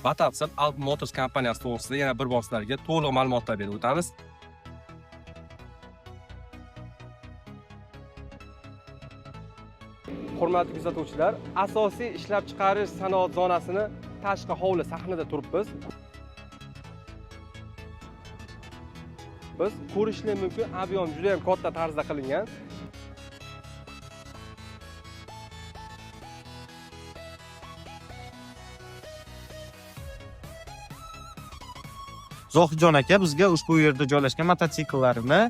Batafsil Alp Motors kompaniyasi to'g'risida yana bir bor sizlarga to'liq ma'lumotlar berib o'tamiz. Hurmatli kuzatuvchilar, asosiy ishlab chiqarish sanoat zonasini tashqi hovli sahnida turibmiz. Biz ko'rishlar mumkin, ob'yom juda ham katta tarzda qilingan. Zohidjon aka bizga ushbu yerda joylashgan mototsikllarni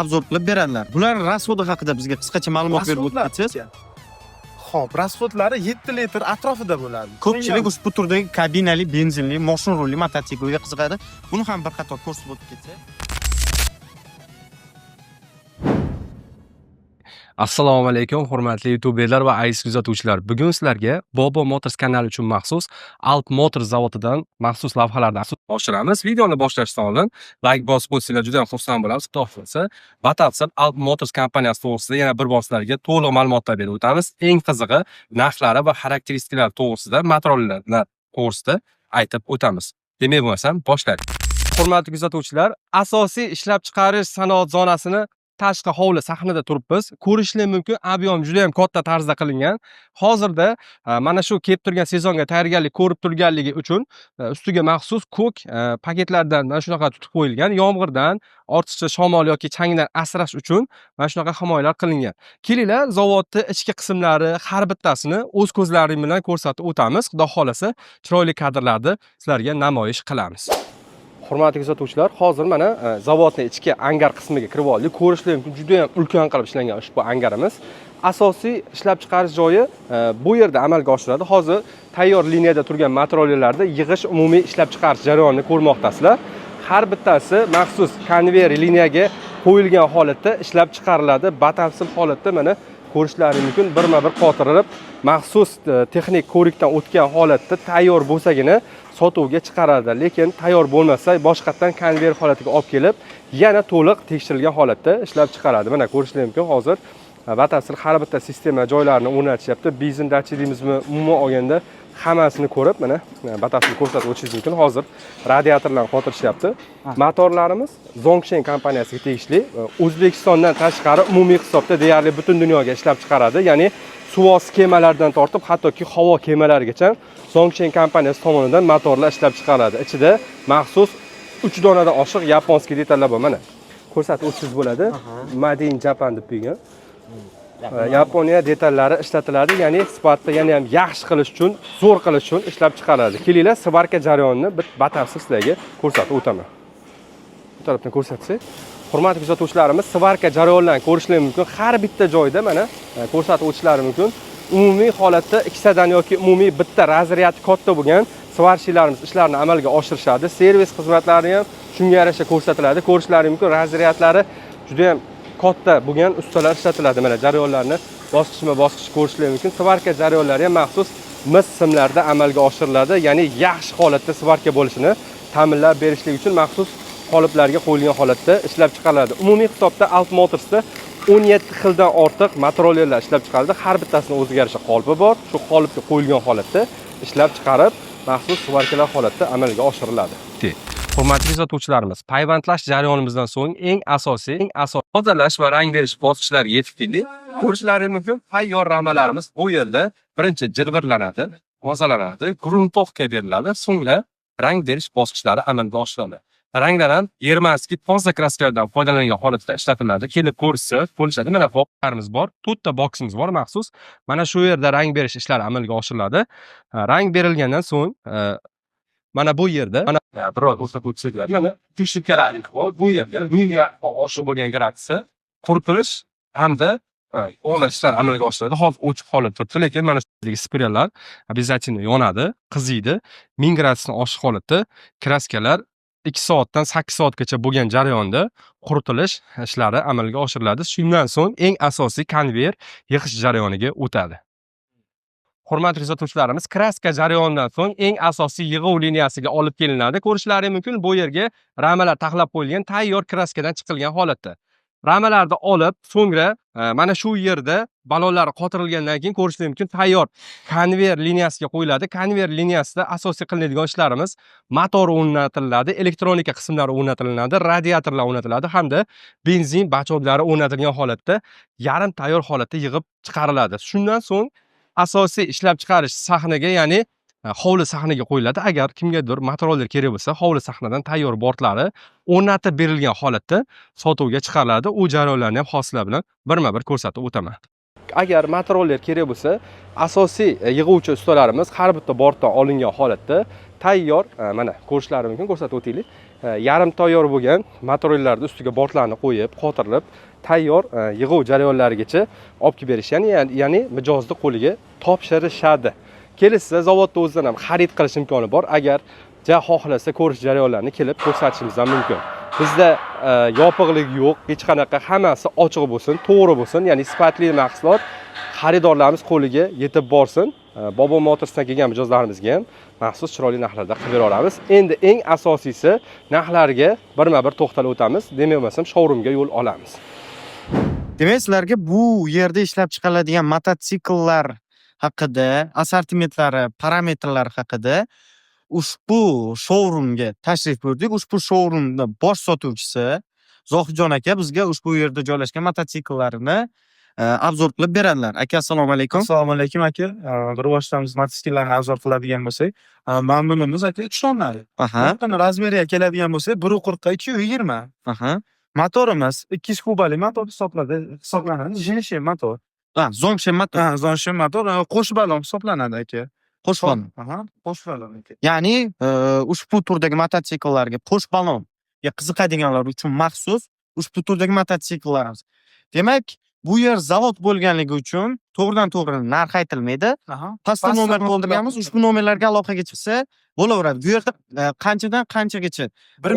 obzor qilib beradilar. Bular rasxodi haqida bizga qisqacha ma'lumot berib o'tsangiz. Xo'p, rasxodlari 7 litr atrofida bo'ladi. Ko'pchilik ushbu turdagi kabinali, benzinli, moshin rulli mototsiklga qiziqadi. Buni ham bir qator ko'rsatib o'tib ketsak. Assalomu alaykum hurmatli youtuberlar va aziz kuzatuvchilar. Bugun sizlarga Bobo Motors kanali uchun maxsus Alp Motors zavodidan maxsus lavhalarni oshiramiz. Videoni boshlashdan oldin like bosib qo'ysanglar juda ham xursand bo'lamiz. Xudo xohlasa, batafsil Alp Motors kompaniyasi to'g'risida yana bir bor sizlarga to'liq ma'lumotlar berib o'tamiz. Eng qizig'i narxlari va xarakteristikalar to'g'risida, materiallar to'g'risida aytib o'tamiz. Demak bo'lmasam boshlaylik. Hurmatli kuzatuvchilar, asosiy ishlab chiqarish sanoat zonasini tashqi hovli sahnida turibmiz. Ko'rishlar mumkin, ob'yom juda ham katta tarzda qilingan. Hozirda mana shu kelib turgan sezonga tayyorgarlik ko'rib turganligi uchun ustiga maxsus ko'k paketlardan mana shunaqa tutib qo'yilgan. Yomg'irdan, ortiqcha shamol yoki changdan asrash uchun mana shunaqa himoyalar qilingan. Kelinglar, zavodning ichki qismlari har bittasini o'z ko'zlaring bilan ko'rsatib o'tamiz. Xudo xolasa, chiroyli kadrlarni sizlarga namoyish qilamiz. Hurmatli kuzatuvchilar, hozir mana zavodning ichki angar qismiga kirib oldik. Ko'rishlar mumkin, juda ham ulkan qilib ishlangan ushbu angarimiz. Asosiy ishlab chiqarish joyi bu yerda amalga oshiriladi. Hozir tayyor liniyada turgan materiallarni yig'ish umumiy ishlab chiqarish jarayonini ko'rmoqdasizlar. Har bittasi maxsus konveyer liniyaga qo'yilgan holatda ishlab chiqariladi. Batafsil holatda mana ko'rishlaring mumkin, birma-bir qotirilib, maxsus texnik ko'rikdan o'tgan holatda tayyor bo'lsagina sotuvga chiqaradi. Lekin tayyor bo'lmasa boshqatdan konveyer holatiga olib kelib, yana to'liq tekshirilgan holatda ishlab chiqaradi. Mana ko'rishingiz mumkin, hozir batafsil har bitta sistema joylarini o'rnatishyapti. Bizin dachi deymizmi, umuman olganda hammasini ko'rib, mana batafsil ko'rsatib o'tishingiz mumkin. Hozir radiatorlarni qotirishyapti. Motorlarimiz Zongshen kompaniyasiga tegishli. O'zbekistondan tashqari umumiy hisobda deyarli butun dunyoga ishlab chiqaradi. Ya'ni suvosti kemalardan tortib hattoki havo kemalarigacha Zongshen kompaniyasi tomonidan motorlar ishlab chiqariladi. Ichida maxsus 3 donadan oshiq yaponskiy detallar bor. Mana ko'rsatib o'tsangiz bo'ladi. Made in Japan deb qo'ygan. Yaponiya detallari ishlatiladi, ya'ni sifatni yana ham yaxshi qilish uchun, zo'r qilish uchun ishlab chiqariladi. Kelinglar, svarka jarayonini bir batafsil sizlarga ko'rsatib o'taman. Bu tarafdan ko'rsatsak, hurmatli kuzatuvchilarimiz, svarka jarayonlarini ko'rishlari mumkin. Har bitta joyda mana ko'rsatib o'tishlari mumkin. Umumiy holatda ikkitadan yoki umumiy bitta razryadi katta bo'lgan svarchilarimiz ishlarni amalga oshirishadi. Servis xizmatlari ham shunga yarasha ko'rsatiladi. Ko'rishlari mumkin, razryadlari juda ham katta bo'lgan ustalar ishlatiladi. Mana jarayonlarni bosqichma-bosqich ko'rishlari mumkin. Svarka jarayonlari ham maxsus mis simlarda amalga oshiriladi. Ya'ni yaxshi holatda svarka bo'lishini ta'minlab berishlik uchun maxsus qoliplarga qo'yilgan holatda ishlab chiqariladi. Umumiy hisobda Alp Motorsda 17 xildan ortiq motorollerlar ishlab chiqariladi. Har bittasini o'ziga yarasha qolipi bor. Shu qolipga qo'yilgan holatda ishlab chiqarib, maxsus svarkalar holatda amalga oshiriladi. Hurmatli kuzatuvchilarimiz, payvandlash jarayonimizdan so'ng eng asosiy, tozalash va rang berish bosqichlariga yetib keldik. Ko'rishlaringiz mumkin, tayyor ramalarimiz bu yerda birinchi jilg'irlanadi, tozalanadi, gruntovka beriladi, so'ngra rang berish bosqichlari amalga oshiriladi. Ranglar ham yermanskiy toza kraskalardan foydalangan holatda ishlatiladi. Kelib ko'rsa, bo'lishadi. Mana bokslarimiz bor, to'rtta boksimiz bor maxsus. Mana shu yerda rang berish ishlari amalga oshiriladi. Rang berilgandan so'ng mana bu yerda mana biror ko'rsatib o'tsak, mana tekshirkalar bor. Bu yerda mingga oshiq bo'lgan gradusda quritish hamda o'nglash ishlari amalga oshiriladi. Hozir o'chiq holatda turibdi, lekin mana shu spirallar обязательно yonadi, qiziydi. 1000 gradusdan oshiq holatda kraskalar 2 soatdan 8 soatgacha bo'lgan jarayonda quritilish ishlari amalga oshiriladi. Shundan so'ng eng asosiy konveyer yig'ish jarayoniga o'tadi. Hurmatli kuzatuvchilarimiz, kraska jarayonidan so'ng eng asosiy yig'uv liniyasiga olib kelinadi. Ko'rishlaring mumkin, bu yerga ramalar taxlab qo'yilgan, tayyor kraskadan chiqilgan holatda. Ramalarni olib, so'ngra mana shu yerda Balonlari qotirilgandan keyin, ko'rishingiz mumkin, tayyor konveyer liniyasiga qo'yiladi. Konveyer liniyasida asosiy qilinadigan ishlarimiz: motor o'rnatiladi, elektronika qismlari o'rnatiladi, radiatorlar o'rnatiladi hamda benzin bachoklari o'rnatilgan holatda, yarim tayyor holatda yig'ib chiqariladi. Shundan so'ng asosiy ishlab chiqarish sahniga, ya'ni hovli sahniga qo'yiladi. Agar kimgadir motorroller kerak bo'lsa, hovli sahnadan tayyor bortlari o'rnatib berilgan holatda sotuvga chiqariladi. U jarayonlarni ham hozir sizlar bilan birma bir ko'rsatib o'taman. Agar motorroller kerak bo'lsa, asosiy yig'uvchi ustalarimiz har bitta bortdan olingan holatda tayyor, mana, ko'rishlari mumkin, ko'rsatib o'taylik. Yarim tayyor bo'lgan motorrollerni ustiga bortlarni qo'yib, qotirilib, tayyor yig'uv jarayonlarigacha olib kelib berishgan, ya'ni mijozni qo'liga topshirishadi. Kelishsa, zavodda o'zidan ham xarid qilish imkoni bor. Agar ja xohlasa, ko'rish jarayonlarini kelib ko'rsatishimiz ham mumkin. Bizda yopiqlik yo'q hech qanaqa, hammasi ochiq bo'lsin, to'g'ri bo'lsin, ya'ni sifatli mahsulot xaridorlarimiz qo'liga yetib borsin. Bobo Motorsdan kelgan mijozlarimizga ham maxsus chiroyli narxlarda qilib bera olamiz. Endi eng asosiysi, narxlarga birma bir to'xtalib o'tamiz. Demak, bo'lmasam showroomga yo'l olamiz. Demak, sizlarga bu yerda ishlab chiqariladigan mototsikllar haqida, assortimentlari, parametrlari haqida ushbu showroomga tashrif buyurdik. Ushbu showroomda bosh sotuvchisi Zohidjon aka bizga ushbu yerda joylashgan mototsikllarni обзор qilib beradilar. Aka, assalomu alaykum. Assalomu alaykum, aka. Bir boshdan biz mototsikllarni обзор qiladigan bo'lsak, mana bunimiz, aka, 3 tonnali. Buni размер iga keladigan bo'lsak, 1,40 ga 220. Motorimiz 200 kubali motor hisoblanadi. Zongshen motor. Ha, Zongshen motor. Ha, Zongshen motor, qo'sh balon hisoblanadi, aka. Qo'sh balon. Aha, qo'sh balon, aka. Ya'ni ushbu turdagi mototsikllarga, qo'sh balonga qiziqadiganlar uchun maxsus ushbu turdagi mototsikllarimiz. Demak, bu yer zavod bo'lganligi uchun to'g'ridan to'g'ri narx aytilmaydi. Pastda Pastda nomer nomer qoldirganmiz. Ushbu nomerlarga aloqaga chiqsa bo'laveradi. Bu yerda qanchadan qanchagacha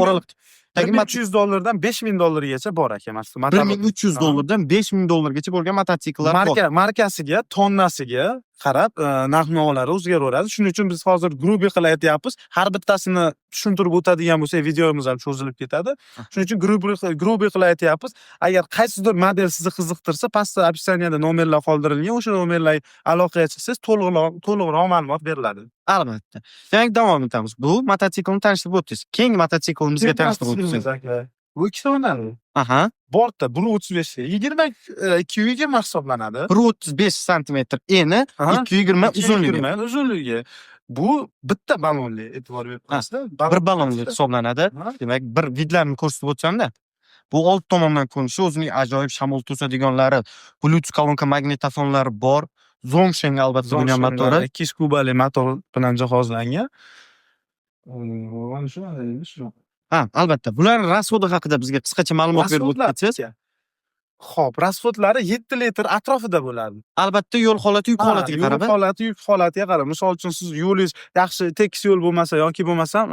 oraliq 1300 dollardan 5000 dollargacha bor, aka, mana shu bir ming uch yuz dollardan 5000 dollargacha bo'lgan mototsikllar bor. Markasiga, tonnasiga qarab narx-navolari o'zgaraveradi. Shuning uchun biz hozir грубый qilib aytyapmiz. Har bittasini tushuntirib o'tadigan bo'lsak, videomiz ham cho'zilib ketadi. Shuning uchun грубый qilib aytyapmiz. Agar qaysidir model sizni qiziqtirsa, pastda описание da nomerlar qoldirilgan. O'sha nomerlarga aloqaga chiqsangiz, to'liqroq ma'lumot beriladi. Albatta. Demak, davom etamiz. Bu mototsiklni tanishtirib o'tdingiz. Keyingi mototsiklni tanishtirib o'tsangiz. Aka. Bu 2 tonnali. Bortda 1,35 20, 220 hisoblanadi. 1,35 santimetr eni, 220 uzunligi. 220 uzunligi. Bu bitta balonli, e'tibor berib qo'yasizlar. Bir balonli hisoblanadi. Demak, bir вид larini ko'rsatib o'tsamda, bu old tomondan ko'rinishi, o'zining ajoyib shamol to'sadiganlari, Bluetooth kolonka, magnitofonlari bor. Zongshen albatta buni ham motori. 200 kubali motor bilan jihozlangan. Mana shu, shu. Ha, albatta. Bular расход i haqida bizga qisqacha ma'lumot berib o'tib ketsangiz. Xo'p, расход lari 7 litr atrofida bo'ladi. Albatta, yo'l holati, yuk Ha, holatiga yo'l qarab. Holati, yuk holatiga qarab. Misol uchun, siz yo'lingiz yaxshi, tekis yo'l bo'lmasa yoki bo'lmasam,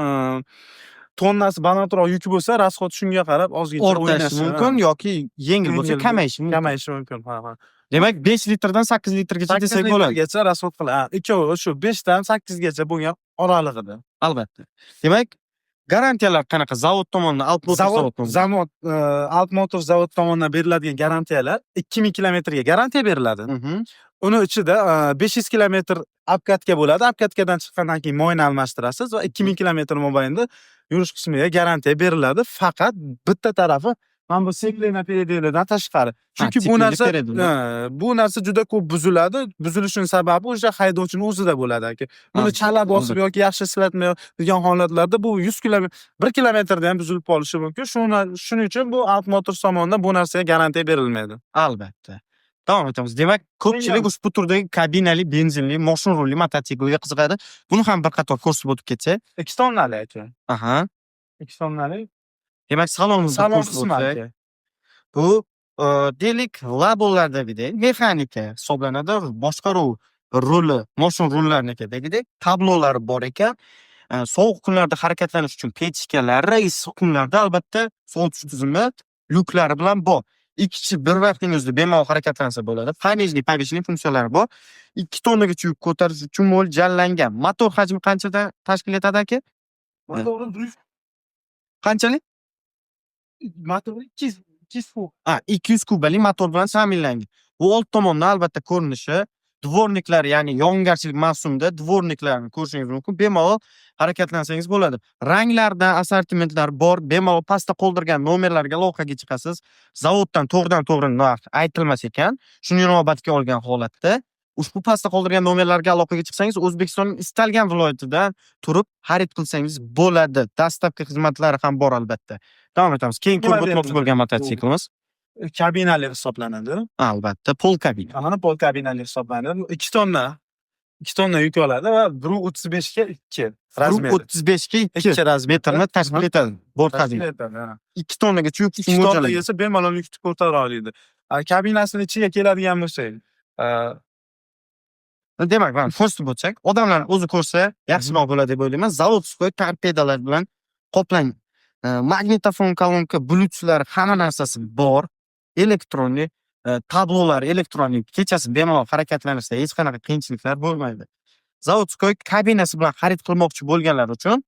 tonnasi balandroq yuk bo'lsa, расход shunga qarab ozgincha Ortishi o'ynashi, mumkin yoki yengil bo'lsa, Yengil kamayishi mumkin. Kamayishi mumkin. Ha. Demak, 5 litrdan 8 litrgacha 8 desak bo'ladi. Litrgacha расход qiladi. Ha, ikkovi shu 5 dan 8 gacha bo'lgan oralig'ida. Albatta. Demak, garantiyalar qanaqa? Zavod tomonidan, Alp Motors Zavod tomonidan. Zavod, Alp Motors zavod tomonidan beriladigan garantiyalar: 2000 kilometrga garantiya beriladi. Uni ichida 500 kilometr обкатка bo'ladi. Обкатка dan chiqqandan keyin moyni almashtirasiz va 2000 kilometr mobaynida yurish qismiga garantiya beriladi. Faqat bitta tarafi, mana bu сцепление передел idan tashqari. Chunki bu сцепление narsa передел. Ha, bu narsa juda ko'p buziladi. Buzilishini sababi o'sha haydovchini o'zida bo'ladi, aka. Buni chala bosib yoki yaxshi ishlatmaydigan holatlarda bu 100 kilometr, 1 kilometrda ham buzilib qolishi mumkin. Shuning uchun bu Alp Motors tomonidan bu narsaga garantiya berilmaydi. Albatta. Davom etamiz. Demak, ko'pchilik ushbu turdagi kabinali, benzinli, moshin rulli mototsiklga qiziqadi. Buni ham bir qator ko'rsatib o'tib ketsak. 2 tonnali, aka. 2 tonnali. Demak, salonni Salon ko'rsatib qismi, o'tsak. Aka. Bu deylik, Labolardagidek mexanika hisoblanadi. Boshqaruv ruli moshin rullarnikidagidek tablolari bor ekan. Sovuq kunlarda harakatlanish uchun печка lari, issiq kunlarda albatta sovutish tizimi lyuklari bilan bor. Ikki kishi bir vaqtning o'zida bemalol harakatlansa bo'ladi. Пониженный, повышенный funksiyalari bor. 2 tonnagacha yuk ko'tarish uchun mo'ljallangan. Motor hajmi qanchada tashkil etadi, aka? Motori 100. Qanchalik? Motori 200 200 kub. Ha, 200 kubali motor bilan ta'minlangan. Bu old tomondan albatta ko'rinishi. Дворник lar, ya'ni yog'ingarchilik mavsumida дворник larni ko'rishingiz mumkin. Bemalol harakatlansangiz bo'ladi. Ranglardan assortimentlar bor. Bemalol pastda qoldirgan nomerlarga aloqaga chiqasiz. Zavoddan to'g'ridan-to'g'ri narx aytilmas ekan. Shuni inobatga olgan holatda ushbu pastda qoldirgan nomerlarga aloqaga chiqsangiz, O'zbekistonning istalgan viloyatidan turib xarid qilsangiz bo'ladi. Доставка xizmatlari ham bor albatta. Davom etamiz. Keyin ko'rib o'tmoqchi bo'lgan mototsiklimiz Kabinali hisoblanadi. Albatta, пол кабина. Mana, пол kabinali hisoblanadi. Bu 2 tonna, 2 tonna yuk oladi va 1,35 ga 2 размер i. 35 ga 2 2 размер metrni tashkil etadi. Bort Tashkil hajmi. etadi, ha. 2 tonnagacha yuk 2 tonna mo'ljallangan. Kelsa, bemalol yukni ko'tara oladi. Kabinasini ichiga keladigan bo'lsak, Demak, mana ko'rsatib o'tsak, odamlar o'zi ko'rsa yaxshiroq bo'ladi deb o'ylayman. Заводской torpedalar bilan qoplangan. Magnitofon kolonka, Bluetoothlar, hamma narsasi bor. Электронный tablolar elektronik. Kechasi bemalol harakatlanishda hech qanaqa qiyinchiliklar bo'lmaydi. Заводской kabinasi bilan xarid qilmoqchi bo'lganlar uchun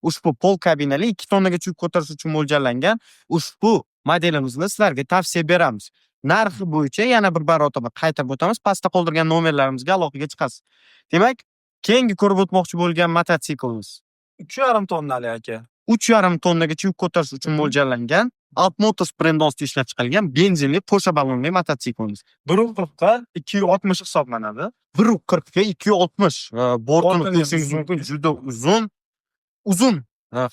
ushbu пол kabinali, 2 tonnagacha yuk ko'tarish uchun mo'ljallangan ushbu modelimizni sizlarga tavsiya beramiz. Narxi bo'yicha yana bir marotaba qaytarib o'tamiz. Pastda qoldirgan nomerlarimizga aloqaga chiqasiz. Demak, keyingi ko'rib o'tmoqchi bo'lgan mototsiklimiz 3,5 tonnali, aka. 3,5 tonnagacha yuk ko'tarish uchun mo'ljallangan Alp Motors brendi ostida ishlab chiqarilgan benzinli qo'sha ballonli mototsiklimiz. 1,40 ga 260 hisoblanadi. 1,40 ga 260. Bortini Bortini ko'rishingiz uzun. Mumkin. Juda uzun. Uzun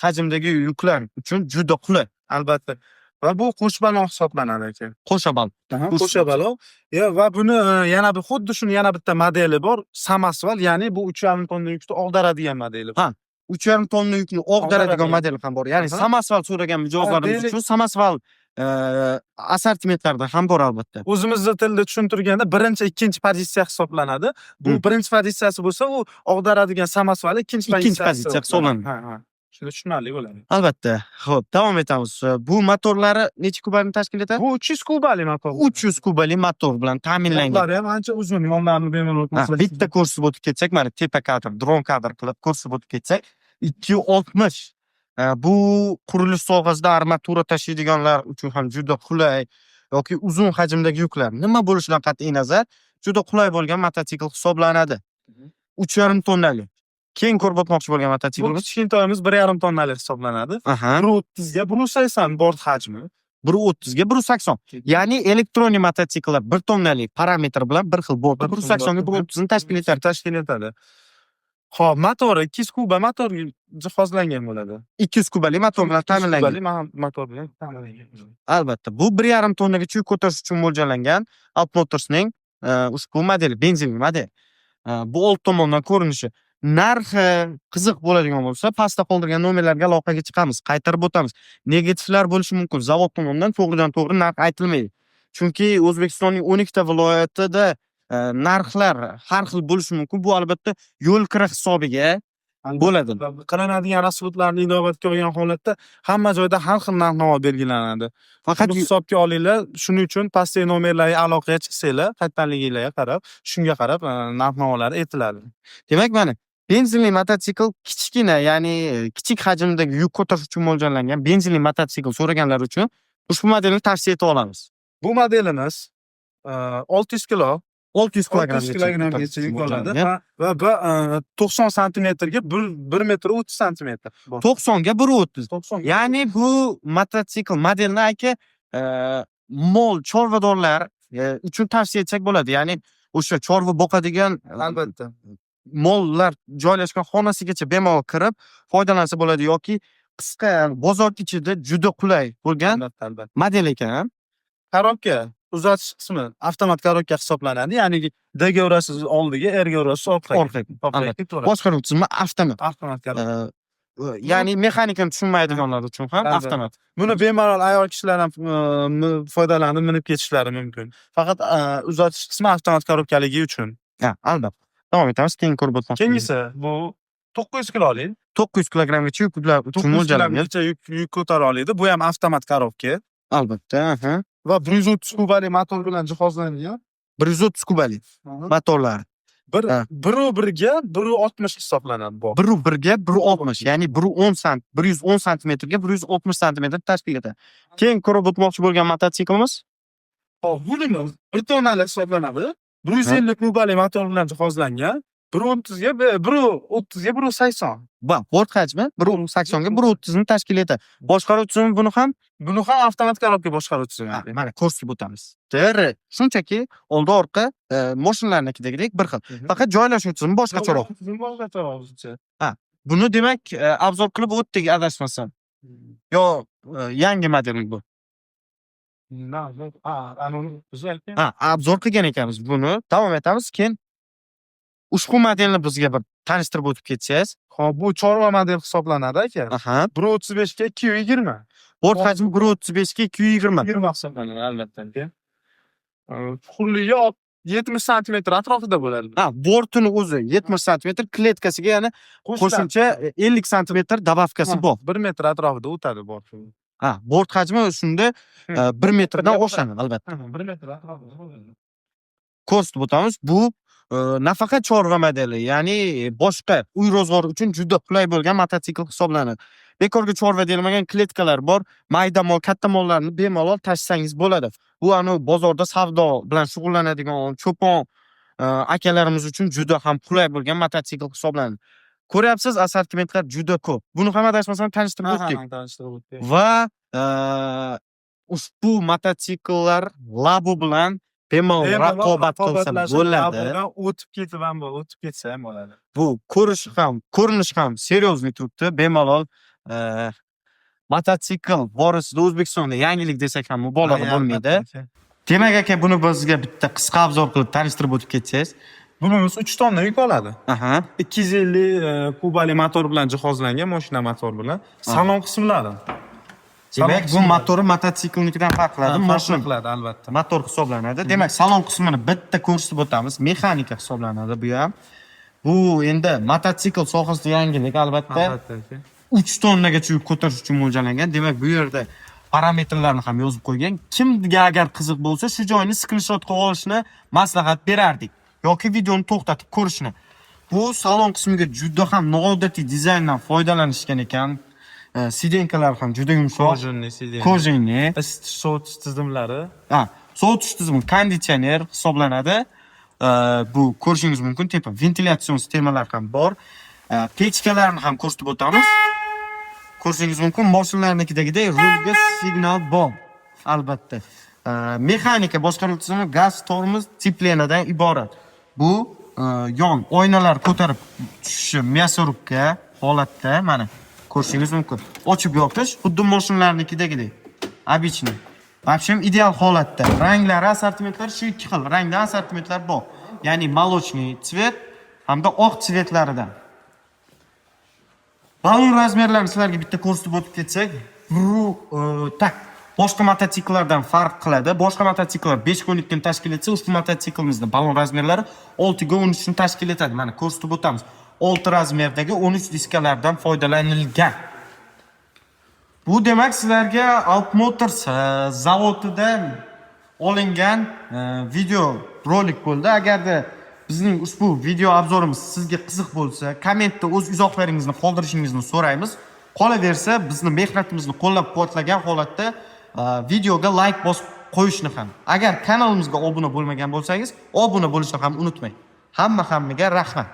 hajmdagi yuklar uchun juda qulay. Albatta. Va bu qo'sh balon hisoblanadi, aka. Qo'sha balon. Qo'sha balon. Ya, va buni yana bir, xuddi shuni yana bitta modeli bor. Самосвал, ya'ni bu 3,5 tonna yukni og'daradigan modeli. Ha, 3,5 tonna yukni og'daradigan Og'daradigan. Model ham bor. Ya'ni самосвал so'ragan mijozlarimiz Deylik- uchun самосвал assortimentlarda ham bor albatta. O'zimizni tilda tushuntirganda, birinchi, ikkinchi pozitsiya hisoblanadi. Bu birinchi pozitsiyasi bo'lsa, u og'daradigan самосвал ikkinchi Ikkinchi pozitsiyasi pozitsiya hisoblanadi. Ha. Shunda tushunarli bo'ladi. Albatta. Xo'p, davom etamiz. Bu motorlari necha kubani tashkil etadi? Bu 300 kubali motor. 300 kubali motor bilan ta'minlangan. Yo'llari ham ancha uzun, yonlarini bemalol Ha, bitta ko'rsatib o'tib ketsak, mana tepa kadr, dron kadr qilib ko'rsatib o'tib ketsak, 260. Bu qurilish sohasida armatura tashiydiganlar uchun ham juda qulay yoki uzun hajmdagi yuklar nima bo'lishidan qat'iy nazar juda qulay bo'lgan mototsikl hisoblanadi. 3,5 tonnali. Keyin ko'rib o'tmoqchi bo'lgan Bu mototsiklimiz. kichkintoyimiz 1,5 tonnalik hisoblanadi. 1,30 ga 1,80 bort hajmi. 1,30 ga 1,80. Ya'ni электронный mototsikllar 1 tonnalik parametr bilan bir xil bortda Bir xil 1,80 ga bortda. 1,30 ni tashkil etadi. Tashkil etadi. Xo'p, motori 200 kuba motor jihozlangan bo'ladi. 200 kubali motor bilan 200 ta'minlangan. Kubali motor bilan ta'minlangan. Albatta, bu 1,5 tonnagacha yuk ko'tarish uchun mo'ljallangan Alp Motorsning ushbu modeli, benzinli model. Bu old tomondan ko'rinishi. Narxi qiziq bo'ladigan bo'lsa, pastda qoldirgan nomerlarga aloqaga chiqamiz, qaytarib o'tamiz. Negativlar bo'lishi mumkin. Zavod tomonidan to'g'ridan-to'g'ri narx aytilmaydi. Chunki O'zbekistonning 12 ta viloyatida narxlar har xil bo'lishi mumkin. Bu albatta yo'l kira hisobiga bo'ladi. Va qilinadigan расход larni inobatga olgan holatda hamma joyda har xil narx-navo belgilanadi. Faqat Buni hisobga olinglar. Shuning uchun pastdagi nomerlarga aloqaga chiqsanglar, qayerdanliginglarga qarab, shunga qarab narx-navolar aytiladi. Demak, mana benzinli mototsikl kichkina, ya'ni kichik hajmdagi yuk ko'tarish uchun mo'ljallangan benzinli mototsikl so'raganlar uchun ushbu modelni tavsiya eta olamiz. Bu modelimiz 600 kilo 600 600 kilogramgacha kilogramgacha yuk oladi mo'ljallangan. Va 90 santimetrga 1 metr 30 santimetr. 90 ga 1,30. 90. Ya'ni bu mototsikl modelni, aka, mol chorvadorlar uchun tavsiya etsak bo'ladi. Ya'ni o'sha chorva boqadigan Albatta. mollar joylashgan xonasigacha bemalol kirib foydalansa bo'ladi yoki qisqa bozor ichida juda qulay bo'lgan Albatta, albatta. Model ekan. Коробка uzatish qismi avtomat коробка hisoblanadi. Ya'ni D ga urasiz oldiga, R ga urasiz orqaga. Orqaga. Orqaga Albatta. ketaveradi. Boshqaruv tizimi avtomat. Avtomat коробка. Ya'ni mexanikani tushunmaydiganlar uchun ham Albatta. Avtomat. Buni bemalol ayol kishilar ham foydalanib minib ketishlari mumkin. Faqat uzatish qismi avtomat коробка ligi uchun. Ha, albatta. Davom etamiz. Keyin ko'rib o'tmoqchi. Keyingisi bu 900 kilolik. 900 kilogramgacha yuklar uchun 900 mo'ljallangan. Kilogramgacha yuk ko'tara oladi. Bu ham avtomat коробка Albatta, aha. Va 130 kubali motor bilan jihozlangan. 130 kubali motorlar. Bir Ha. 1,1 ga 1,60 hisoblanadi bu. 1,1 ga 1,60, ya'ni 1,10 sant 110 santimetrga 160 santimetr tashkil etadi. Keyin ko'rib o'tmoqchi bo'lgan mototsiklimiz Hop, bunimiz 1 tonnalik hisoblanadi. 150 kubali motor bilan jihozlangan. 1.30ga, 1.30ga 1.80. Va bort hajmi 1.80 ga 1.30 ni tashkil etadi. Boshqaruv tizimi buni ham Buni ham avtomat коробка boshqaruv tizimi. Ha, mana ko'rsatib o'tamiz. TR shunchaki oldi orqa mashinalarnikidagidek bir xil. Faqat joylashuv tizimi boshqacharoq. Tizim boshqacharoq o'zicha. Buni demak обзор qilib o'tdik adashmasam. Yo yangi model bu. Na, ha, ana uni biz aytgan. Ha, обзор qilgan ekanmiz buni. Davom etamiz. Keyin ushbu modelni bizga bir tanishtirib o'tib ketsangiz. Hop, bu chorva model hisoblanadi, aka. 1.35 ga 220. Bort hajmi 1.35 ga 220. 20 hisoblanadi albatta, aka. Chuqurligi 70 santimetr atrofida bo'ladi. Ha, bortini o'zi 70 santimetr, kletkasiga yana qo'shimcha 50 santimetr добавка si bor. 1 metr atrofida o'tadi bort. Ha, bort hajmi shunda 1 metrdan oshadi albatta. 1 metr atrofida bo'ladi. Ko'rsatib o'tamiz. Bu nafaqat chorva modeli, ya'ni boshqa uy ro'zg'ori uchun juda qulay bo'lgan mototsikl hisoblanadi. Bekorga chorva deyilmagan, kletkalar bor. Mayda mol, katta mollarni bemalol tashisangiz bo'ladi. Bu anu bozorda savdo bilan shug'ullanadigan cho'pon akalarimiz uchun juda ham qulay bo'lgan mototsikl hisoblanadi. Ko'ryapsiz, assortimentlar juda ko'p. Buni ham adashmasam tanishtirib o'tdik. Tanishtirib o'tdik. Va ushbu mototsikllar Labo bilan bemalol raqobat qilsa raqobatlashib, bo'ladi. Labodan o'tib ketib ham bo'ladi, o'tib ketsa ham bo'ladi. Bu ko'rishi ham, ko'rinishi ham серьезный turibdi. Bemalol mototsikl borasida O'zbekistonda yangilik desak ham mubolag'a bo'lmaydi. Demak, aka, buni bizga bitta qisqa обзор qilib tanishtirib o'tib ketsangiz. Bunimiz 3 tonna yuk oladi. 250 kubali motor bilan jihozlangan, mashina motor bilan. Salon qismlari. Demak, bu qismlari. Motori mototsiklnikidan farq qiladi. Farq Mashina qiladi albatta. Motor hisoblanadi. Demak, salon qismini bitta ko'rsatib o'tamiz. Mexanika hisoblanadi bu ham. Bu endi mototsikl sohasida yangilik albatta. Albatta, aka. 3 tonnagacha yuk ko'tarish uchun mo'ljallangan. Demak, bu yerda parametrlarni ham yozib qo'ygan. Kimga agar qiziq bo'lsa, shu joyni skrinshot qilib olishni maslahat berardik yoki videoni to'xtatib ko'rishni. Bu salon qismiga juda ham noodatiy dizayndan foydalanishgan ekan. Сиденька lar ham juda yumshoq. Кожаный сиденье. Кожаный. Isitish, sovutish tizimlari. Ha, sovutish tizimi konditsioner hisoblanadi. Bu ko'rishingiz mumkin, tepa ventilyatsion sistemalar ham bor. Pechkalarni ham ko'rsatib o'tamiz. Ko'rishingiz mumkin, mashinalarnikidagidek rulga signal bor. Albatta. Mexanika boshqaruv tizimi gaz, tormoz, сцепления dan iborat. Bu yon oynalar ko'tarib tushishi мясорубка holatda, mana ko'rishingiz mumkin. Ochib yopish xuddi mashinalarnikidagidek. Обычный. Вообще ideal holatda. Ranglari, assortimentlari shu ikki xil. Rangda assortimentlar bor. Ya'ni молочный цвет hamda oq цвет laridan. Balon размер larini sizlarga bitta ko'rsatib o'tib ketsak, bu так boshqa mototsikllardan farq qiladi. Boshqa mototsikllar 5 ga 12 ni tashkil etsa, ushbu mototsiklimizda balon размер lari 6 ga 13 ni tashkil etadi. Mana ko'rsatib o'tamiz. 6 размер dagi 13 diskalardan foydalanilgan. Bu demak sizlarga Alp Motors zavodidan olingan video rolik bo'ldi. Agarda bizning ushbu video обзор imiz sizga qiziq bo'lsa, kommentda o'z izohlaringizni qoldirishingizni so'raymiz. Qolaversa, bizni mehnatimizni qo'llab-quvvatlagan holatda videoga layk bosib qo'yishni ham. Agar kanalimizga obuna bo'lmagan bo'lsangiz, obuna bo'lishni ham unutmang. Hamma hammaga rahmat.